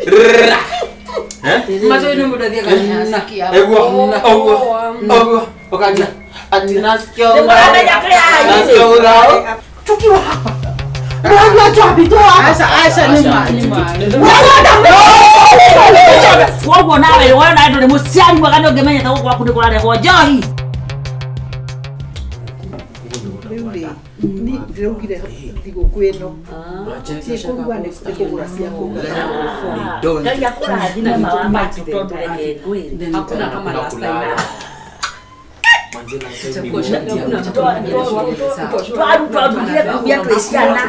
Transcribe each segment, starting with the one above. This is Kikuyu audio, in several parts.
Rrrra. Eh? Matũ-inĩ mũndũ athiaga nasikia. Eguo, ũguo, ũguo, ũkanjia ati nasikia Nĩ mũramenya kĩrĩa nasikia ũrao. Tukiwa hapa mwana twabitoa Aca, aca, nĩ ma, nĩ ma. Koguo nawe wona ndũrĩ mũciari mwega nĩ ũngĩmenyete gũkũ gwaku nĩ kũrarehwo njohi. Rĩu rĩ, ni ndĩraugire thigũkũ ĩno ciĩkũruga nĩ kũgũra cia kũruga. Ngai akũrathime mama wa maitũ tondũ reke ngwĩre. Hakuna kama last time. Manze last time ni Chakua shati moja. hakuna kama Twarugire kumia twĩ ciana.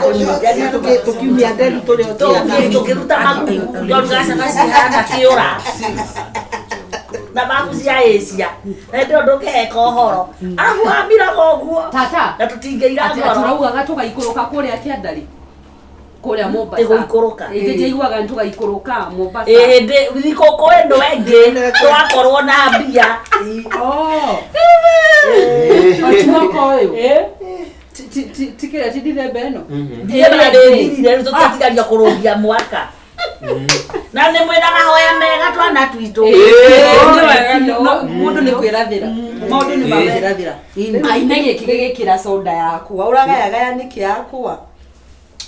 Tũkiumia nderu tũrĩ o ciana. Tũkĩruta maguku twarugaga cabaci cihana kĩũra na mabu cia Asia. Na hĩndĩ ĩyo ndũngĩheka ũhoro. Arabu wamiraga ũguo. Tata. Na tũtingĩira Ati ngoro. turaugaga tũgaikũrũka kũrĩa kĩandari kũrĩa Mombasa. Tĩgũikũrũka. Ĩndĩ njaiguaga nĩ tũgaikũrũka Mombasa. Ĩhĩndĩ thikũkũ ĩno ĩngĩ tũgakorwo na mbia. Oh. Oti mwaka ũyũ. Ti kĩrĩa ti Dithemba ĩno. Dithemba rĩthirire rĩu tũtiatigaria kũrũgia mwaka. Na nĩ mwĩna mahoya mega twana twitũ. No, mũndũ nĩ kwĩrathĩra. Maũndũ nĩ ma kwĩrathĩra. Aina gĩkĩ gĩgĩkĩra soda yakwa. Ũragayagaya nĩkĩ yakwa?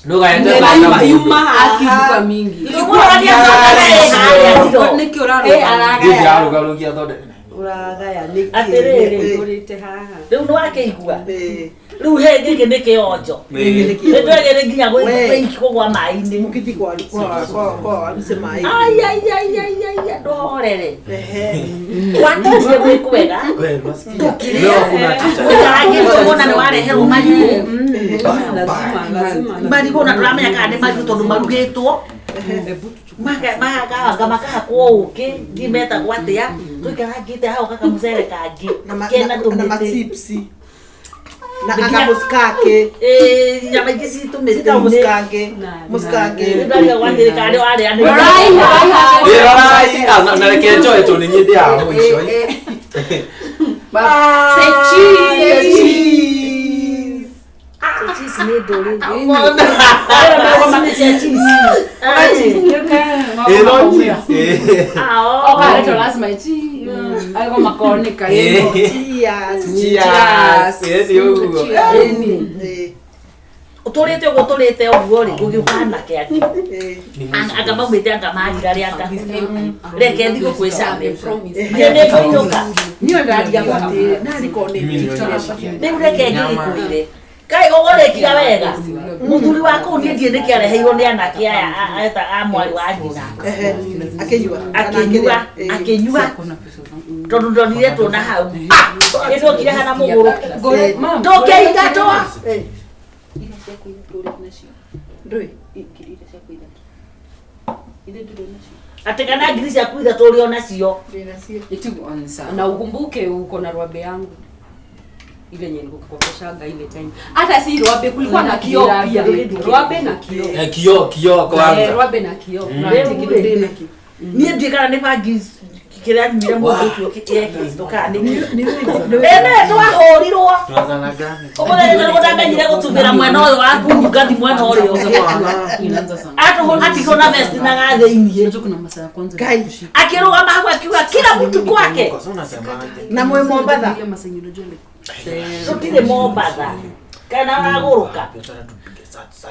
Ndũgaete Yuma- soda mũndũ. yuma haha. mingi. Ũrania soda na ĩ harĩa ndiro. Nĩkĩ ũrarũga? Niĩ ndirarũgarũgia thonda. Ũragaya nĩkĩ? Atĩrĩrĩ. Ngũrĩte haha. Rĩu nĩ wakĩigua. Ĩĩ. Rĩu he gĩkĩ nĩ kĩonjo. Ĩĩ. Nĩ twagĩrĩ nginya We. kũgwa maĩ-inĩ. Mũkiti kwa kwa kwa kwa waruce maĩ. Ai ai ai ai ai ndũhorere. Ehe. Gwatire gwĩ kwega. We, nasikia. Leo hakuna chicha. Ũikarangĩte ũguo na nĩ wareherwo marigũ. Lazima, lazima. Marigũ na ndũramenya kana nĩ marigũ tondũ marugĩtwo. Makanga makahakwo ũkĩ ndiĩ metagwo atĩa tũikarangĩte hau gakamucere kangĩ Na ma- kena na- na tũmĩtĩ. machipsi. Na akamuskake. Ĩĩ, nyama ingĩ ci Cita tũmĩtĩ-inĩ. muskange. Muskange. Nĩ ndariga gwatĩrĩ karĩ warĩanĩra. Rorai haha. Ĩ, rorai. Ah, na reke njoe tondũ nĩ niĩ ndĩaga mũico. Say cheese. Cheese. Cheese nĩ ndũrĩrĩ. Nĩ cia cheese. Ĩ, no cheese. Ĩ. Ah, oh. Okaretwo lazima cheese. Ariko makoneka. Ĩ. Cheers. Cheers. Ĩ, nĩ ũguo. Ĩĩ. Ũtũrĩte ũguo ũtũrĩte ũguo rĩ gũgĩũka anake angĩ. Ĩĩ. Anga maumĩte anga marira rĩ anga reke thigũkũ ĩcame. Niĩ nĩ ngũinũka. Niĩ ndariagwo atĩrĩ, narĩ korwo nĩ Mimi nĩ TikTok. Rĩu reke ngĩgĩkwĩre. Kaĩ ũgũrĩkira wega. Mũthuri wa kũu niĩ ndiĩ nĩkĩ areheirwo nĩ anake aya eta a mwarĩ wa nyina. Ehe. Akĩnyua. Akĩnyua, Ĩĩ. akĩnyua tondũ ndonire tuona hau. Ĩ ndokire hana mũgũrũki. Ndũkĩingatwo. Ĩĩ. Ndũĩ. Atĩ kana ngiri ciaku ithatũ ũrĩ o nacio. Ndĩ nacio. Na ukumbuke uko na rwabe yangu ile yenye nilikukopeshaga ile time. Hata si rwabe, kulikuwa na kioo pia. Rwabe na kioo. Eh, kioo, kioo Eh, kwanza. rwabe na kioo. Rĩu rĩ, niĩ ndiĩ kana nĩ bangi kĩrĩa anyuire mũndũ ũcio yekĩrĩtwo kana nĩ kĩ. Ĩĩ nĩ twahũrirwo. Tunaanza na gani? Ũmũthĩ nĩguo ndamenyire gũtubĩra mwena ũyũ wa ngathi mwena ũrĩa ũngĩ. Inaanza sana. Atigwo na vesti na gathĩiniĩ. Unajua kuna masaa ya kwanza Kai. Akĩrũgama hau akiuga kila mtu kwake. Sasa unasemaje? Na mwĩ Mombatha. Ile masaa yenye unajua like Tũtirĩ Mombatha. Kana ũragũrũka.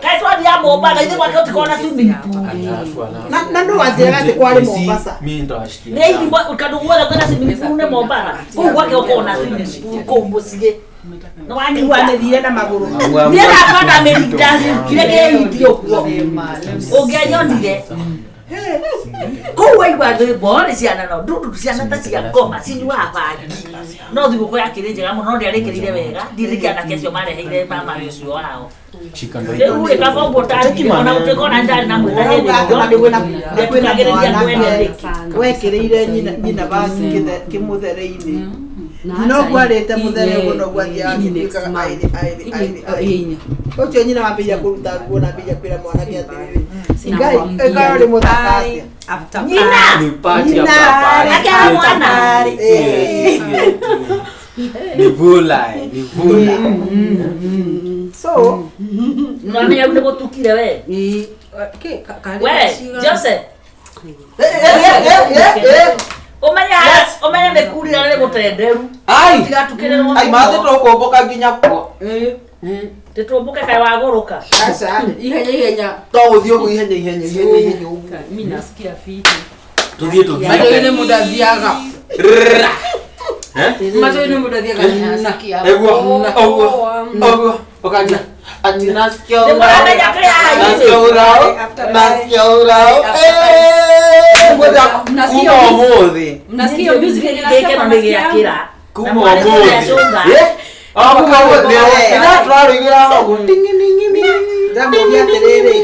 Kaĩ twathiaga Mombatha ithuĩ gwake gũtikoragwo na swimming pool. Alafu, alafu. Na no wanjĩraga atĩ kwarĩ Mombasa. Mimi ndo ashikia. Nĩ irima kandũ guothe kwĩna swimming pool nĩ Mombatha. Kũu gwake gũkoragwo na swimming pool kũu mũciĩ. Nĩ wanyua Nĩthire na magũrũ. Niĩ ndakwa ndamĩrindangire ngĩindi ũguo. Ũngĩanyonire. Kũu waigua rwĩmbo rĩ ciana no ndundu ciana ta cia ngoma cinyuaga bangi. No thigũkũ yakĩrĩ njega mũno no ndĩarĩkĩrĩire wega. Ndiĩ nĩkĩ anake acio mareheire mama ũcio wao. Rĩu rĩ kaba ũguo ũtangire ona gũtuĩka ona ndarĩ na mwĩta hĩndĩ ĩyo nĩndekagĩrĩria mwene nĩkĩ. Wekĩrĩire nyina bangi kĩmũthere-inĩ. Nyina ũguo arĩte mũthere ũguo noguo athiaga agĩtuĩkaga aĩrĩ aĩrĩ aĩrĩ aĩrĩ. Ũcio nyina wambĩrĩria kũruta nguo na ambĩrĩria kwĩra mwanake atĩrĩrĩ, Ngai ĩkorwo nĩ mũthaka atĩa. After Nyina! Ni party Nyina. after party. Akĩra mwana. Ĩĩ. Ni vula, eh, ni vula. So, Nĩwamenya rĩu nĩgũtukire we. We, Joseph. Umenya nĩ kurira nĩ gũtenderu. Ai. Tigatukĩrĩrwo. Ai mathe tũkũmbũka nginya kuo. Tĩtũmbũke kaĩ wagũrũka. Aca ihenya ihenya. To gũthiĩ ũguo ihenya ihenya ihenya ihenya ũguo. Mimi nasikia fiti. Tuthiĩ tuthiĩ. Matũ-inĩ mũndũ athiaga. Matũ-inĩ mũndũ athiaga. Nasikia. Eguo. Ũguo. Ũguo. Ũkanjia. Ati nasikia Nĩ mũramenya kĩrĩa Nasikia urao. Nasikia urao. Eh, ngoja kuma ũmũthĩ. Mnasikia music yenye nasikia kwa Gĩkeno nĩ nasikia. gĩakĩra. Kuma ũmũthĩ. Eh? Ah, kuma ũmũthĩ. Ĩra tũrarũigĩra ũguo. Tingi ningi ningi. Ndamũria atĩrĩrĩ.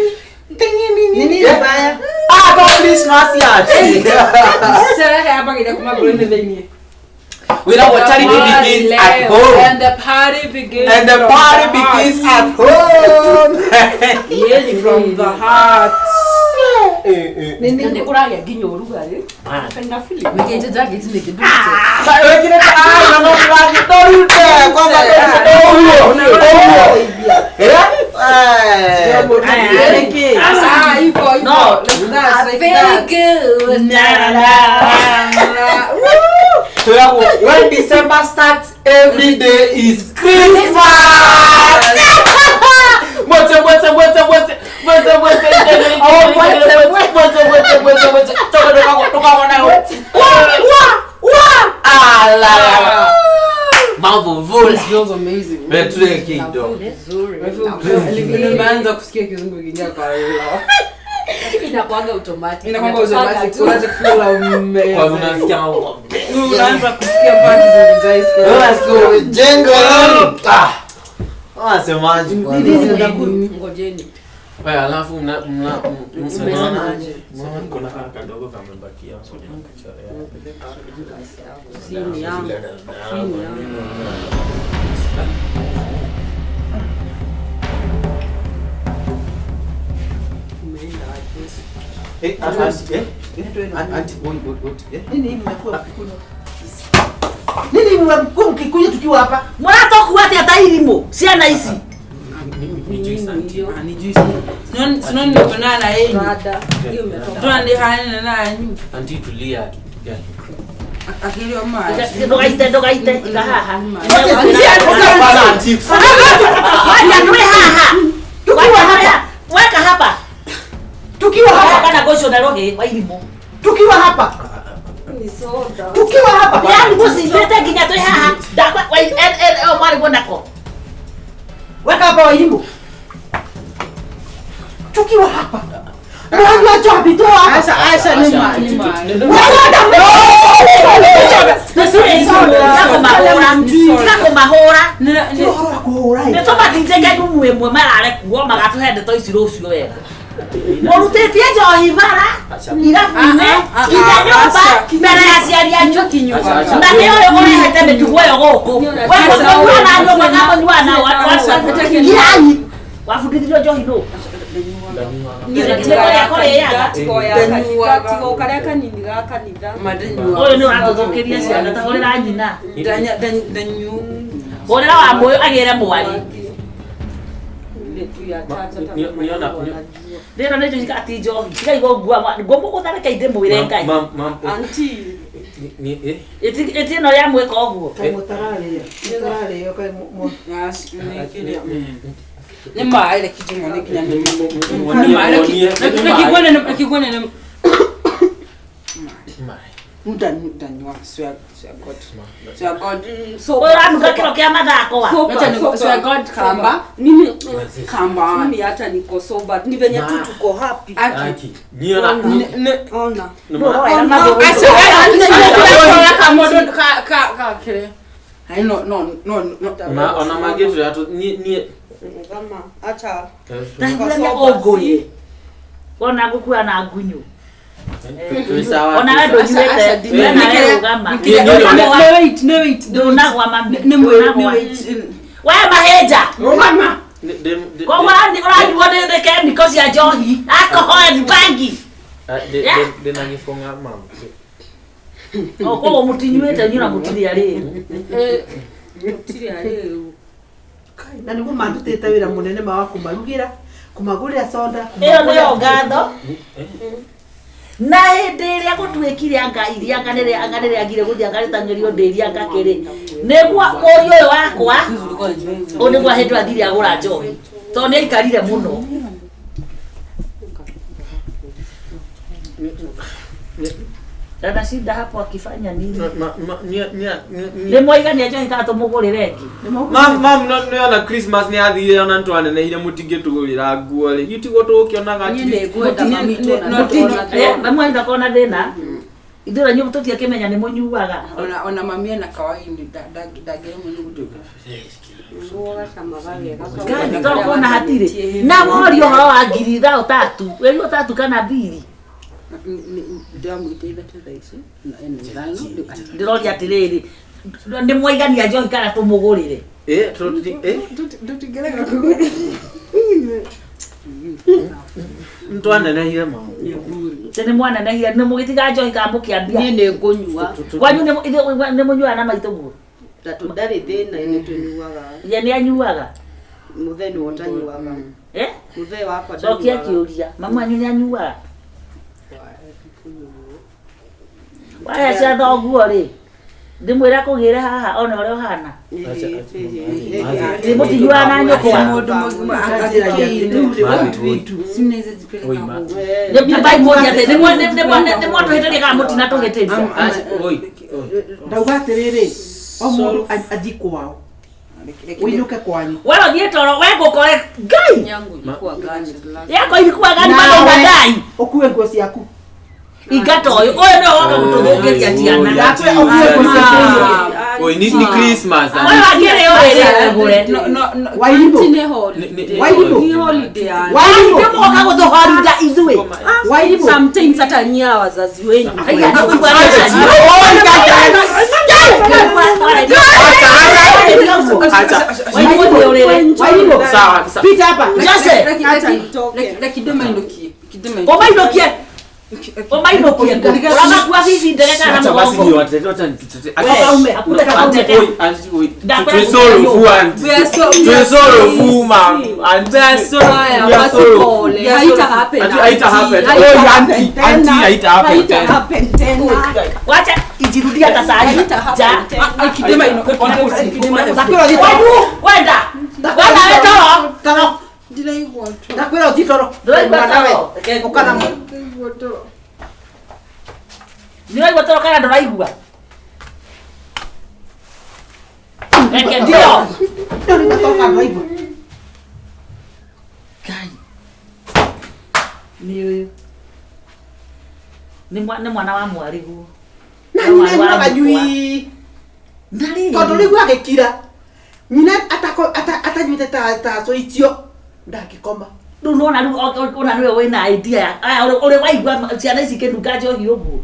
Tingi ningi. Nĩ nini mbaya? Ah, to Christmas yaci. Sherehe yambagĩrĩria kuma ngoro-inĩ thĩinĩ. Without what charity begins at home. And the party begins. And the party begins at home. Yes, from the heart. Na nĩ kũragĩa nginya ũrugarĩ. Na feel. Wĩkĩte jacket nĩkĩ ndũrute? Wekire ah, no no ndorute kwanza ũguo. Ũguo. Eh? Eh. Ah, hivyo hivyo. No. Like that, like Very that. good. Na, na. Twĩragwo when December starts every day is Christmas. Mwete mwete mwete mwete mwete mwete oh mwete mwete mwete mwete mwete toka toka toka nayo. Wa wa wa ala. Mambo vula. This feels amazing. Wewe tule kido. Vizuri. I feel nimeanza kusikia kizungu kiingia kwa roho. Inakuanga automatic. Inakuanga automatic. Unaanza kufeel amazing. Kwa unasikia mambo. Unaanza kusikia mpaka kizungu cha ice cream. Unasikia jengo. Ah. Unasemaje kwanza? Ngojeni. Wewe alafu mna mna Umesemaje? Kuna kadogo kamebakia hapo nikachorea. Simu yangu. Simu yangu. Umeenda wapi? Eh, auntie, eh? Auntie, wait, wait, wait. Eh? Nini mmekuwa mkikunywa? Nini mmekuwa mkikunywa tukiwa hapa? Mũratokua atĩa ta irimũ ciana ici? Ni juice auntie. Ni juice. Sinoni niko na yeye. Rada. Hiyo imetoka. Tunalihana na yanyu. Auntie tulia tu. Akili wa maji. Ndũgaite ndũgaite iga haha. Hapana, auntie. Wacha twĩ haha. Tukiwa hapa. Weka hapa. Tukiwa hapa. Kana gocio na rohe wa irimũ. Tukiwa hapa. Ni soda. Tukiwa hapa. Yaani mũcindĩte nginya twĩ haha. Ndakwa wa N N O mwarĩguo nako. Weka hapa wairimu. Tukiwa hapa. Mwana jobi toa hapa. Acha acha ni ma ni ma. Ndakũmahũra. Ti ũhoro wa kũhũra ĩ. Nĩ tũmatindĩke rumu ĩmwe marare kuo magatũhe ndeto ici rũciũ wega. Mũrutĩtie njohi bara irabu-inĩ nginya nyũmba mbere ya aciari anyu. Na nĩ ũyũ ũrehete mĩtugo ĩyo gũkũ. We mũnyuaga na nyũmba na mũnyuaga na kirai. Wabundithirio njohi nũ? Tigo karĩa kanini ga kanitha. Ũyũ nĩ ũratũthũkĩria ciana ta hũrĩra nyina. Hũrĩra wa mũyũ agĩre mwarĩ. Rĩro nĩ njohi ati njohi. Tigai gũngua ngũmũgũtha reke ndĩmwĩre Ngai. Auntie. Ni eh? Ĩti ĩno ya mwĩka ũguo. Kaĩ mũtararĩo. Mũtararĩo kaĩ Ni maĩ reke njing'one nginya nĩ maĩ reke kiguone nĩ Ndanyua swear swear God. Swear God. Ũyũ ũranuka kĩro kĩa mathako wa. Wacha ni swear God kamba. Mimi Kamba. mimi hata niko sober. Ni venye tu tuko happy. Aki. Niona Ona. Acha acha ka ka ka kile. Hai no no no no. Ona ona magetu ya tu ni ni Kama acha Ndaiguithania ũngũyĩ. Wona ngũkua na ngunyu. Ona we ndũnyuĩte. We nawe rũgama. No wait, no wait. Ndũnagwa mami. Nĩ Ndũnagwa. wait. We mahenja. Rũgama. Koguo ũranyuo nĩ chemical cia njohi. Alcohol and bangi. Ndĩna gĩbũng'a mam. O koguo mũtinyuĩte inyuĩ na mũtirĩ arĩu. Mũtirĩ arĩu. Na nĩguo mandutĩte wĩra mũnene ma wa kũmarugĩra, kũmagũrĩra soda, Ĩyo nĩyo ngatho. Na hĩndĩ ĩrĩa gũtuĩkire anga iria anga nĩrĩa agire gũthiĩ angarĩtang'erio ndĩri anga kĩrĩ nĩguo mũriũ ũyũ wakwa ũyũ nĩguo hĩndĩ athire agũra njohi tondũ nĩ aikarire mũno. Dada shida hapo akifanya nini? Nĩ mwaigania njohi kana tũmũgũrĩre ĩngĩ? Mam no nĩ ona Christmas nĩ athire ona ntwaneneire mũtingĩtũgũrĩra nguo rĩ. Gĩtigwo tũgũkĩonaga Niĩ nĩngwenda mami tuona. Mamu wanyu ndakorwo na thĩna. Ithuĩ na inyuĩ tũtiakĩmenya nĩ mũnyuaga. Ona mami ena kawaini ndangĩremwo nĩ gũtuĩka. Ngai tondũ kuona hatirĩ. Na worio ũhoro wa ngiri thao tatu. Wĩrirwo tatu kana mbiri. Ndĩramwĩtia ithatũ thaa ici na ena ithano. Ndĩroria atĩrĩrĩ nĩ mwaigania njohi kana tũmũgũrĩre? Tũtingĩrega kũgũra. Ntwaneneire mama. Nĩ mwanenehire nĩ mũgĩtiga njohi kana mũkĩambia? Niĩ nĩ ngũnyua. Kwanyu nĩ mũnyuaga na maitũ guo? Ndarĩ thĩna nĩ tũnyuaga. Ye nĩ anyuaga? Mũthee nĩwe ũtanyuaga. Mũthee wakwa Cokia ndanyuaga. kĩũria. Mamu wanyu nĩ anyuaga? Waya cia thoguo rĩ ndĩmwĩre kũgĩre haha one ũrĩa ũhana. Nĩ mũtinyuaga na nyũkwa. Mũndũ mũgima Nĩ mwatũhĩtĩria kana mũtinatũhĩtĩria? Ndauga atĩrĩrĩ o mũndũ athiĩ kwao ũinũke kwanyu. Wewe ũthiĩ toro we ngũkore Ngai. Yangu ilikuwa gani? Yako ilikuwa gani bado unadai? Ũkue nguo ciaku. Ingata ũyũ ũyũ nĩwe woka gũtũthũkĩria ciana. Oi ni Christmas. Ũyũ akĩrĩ ũrĩrĩ ũgũre. Wairimũ. Nĩ holiday. Wairimũ. Ni holiday yani. Wairimũ. Mũgoka gũtũhorida ithuĩ. Wairimũ. Sometimes hata nyia wazazi wenyu. Wairimũ. Sawa. Pita hapa. Jose. Kidema Ũmainũkie. Ũmainũkie. Ũramakua bibi ndege kana Acha basi mũgongo. ni watete wacha nitete. Wewe, hakuna kama utete. Twesorofuu mam. Haita happen. Oi auntie, auntie haita happen tena. Wacha ijirudia hata saa hii. Ja. Ndakwĩra ũthiĩ toro. Wenda. Wenda we toro. Toro. Ndakwĩra ũthiĩ toro. Ndũraigua Mwana we. toro. Ũka na Nĩũraigua toro kana ndũraigua? Reke ndio. Ndũraigua toro kana ndũraigua? Ngai. Nĩ ũyũ. Nĩ mwana wa mwarĩguo. Na nyina anyuaga nyui. Na rĩrĩ. Tondũ rĩu agĩkira. Nyina atanyuĩte ta cũicio ndangĩkoma. Rĩu nĩwona rĩu ona nĩwe wĩna idea ya aya ũrĩ waigua ciana ici ikĩnunga njohi ũguo.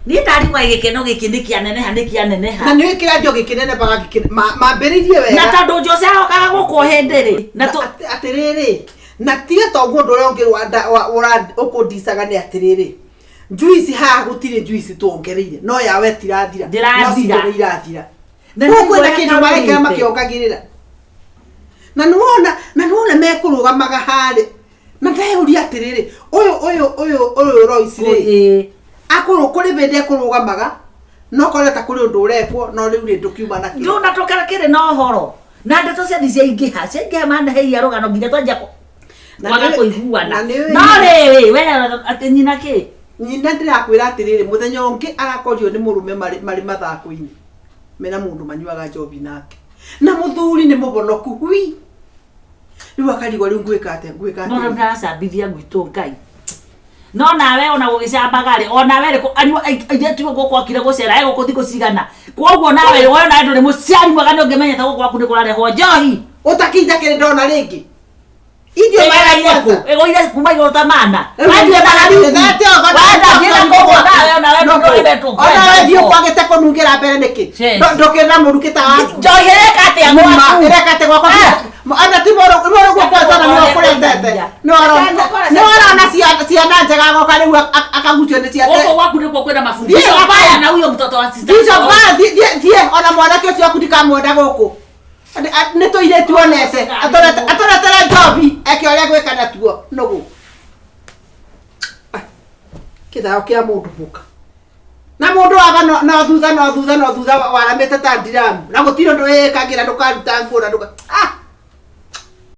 Niĩ ndarigwo gĩkeno gĩkĩ nĩ kĩaneneha nĩ kĩaneneha. Na nĩũĩ kĩrĩa njohi kĩnenebaga mambĩrĩirie wega. Na tondũ Jose arokaga gũkũ hĩndĩ rĩ. Na atĩrĩrĩ na tiga to ũguo ũndũ ũrĩa ũngĩ ũkũndicaga nĩ atĩrĩrĩ juice haha gũtirĩ juice tuongereire no yawe tirathira. Ndĩrathira. No citũ irathira. Koguo kwĩna kĩndũ marekĩra makĩongagĩrĩra. Na nĩwona mekũrũgamaga harĩ na ndeyũria atĩrĩrĩ ũyũ ũyũ ũyũ ũyũ Royce rĩ akũrũ kũrĩ hĩndĩ ekũrũgamaga no kore ta kũrĩ ũndũ ũrekwo no rĩu rĩ ndũkiuma nakĩo. Ndũna tũkĩrĩ na ũhoro na ndeto ciathi ciaingĩha ciaingĩha maneheia rũgano nginya twanjia kwaga kũiguana. No rĩrĩ we atĩ nyina kĩ? Nyina ndĩrakwĩra atĩrĩrĩ mũthenya ũngĩ arakorio nĩ mũrũme marĩ mathako-inĩ mena mũndũ manyuaga njohi nake na mũthuri nĩ mũbonoku wi rĩu akarigwo rĩu ngwĩka atĩa ngwĩka No atĩa. rĩu ndaracambithia gwitũ Ngai. No nawe ona gũgĩcambaga rĩ onawe rĩ anyua airĩtu gũkũ akire gũcera egũkũ thikũ cigana koguo nawe we nawe ndũrĩ mũciari mwega nĩ ũngĩmenyete gũkũ gwaku nĩ kũrarehwo njohi. Ũtakinja kĩrĩ ndona rĩngĩ. Ĩgũire kuma igũrũ ta mana. Wathiĩ na harithi. Wathiĩ na kũguo nawe onawe ndũremetwo. Onawe thiĩ ũkwagĩte kũnungĩra mbere nĩkĩ? Ndũkĩrĩ na mũrukĩ ta waku. Njohi ĩreka atĩa gwaku? Ĩreka atĩa gwakwa? Ona ti mũrũ gwakwa tondũ nĩwe ũkũrendete. Nĩwe ũrona ciana njega agoka rĩu akagucio nĩ ciana. Gũkũ gwaku nĩkuo kwĩna mafundisho mabaya na huyo mtoto wa sister. Mafundisho mabaya thiĩ ona mwanake ũcio waku ndikamwenda gũkũ. Nĩ tũirĩtu onete atũretere njohi eke ũrĩa gwĩka natuo nũgũ. Kĩthao kĩa mũndũ mũka na mũndũ waga no thutha no thutha no thutha waramĩte ta ndiramu na gũtirĩ ũndũ wĩkagĩra ndũkaruta nguo na ndũka ah.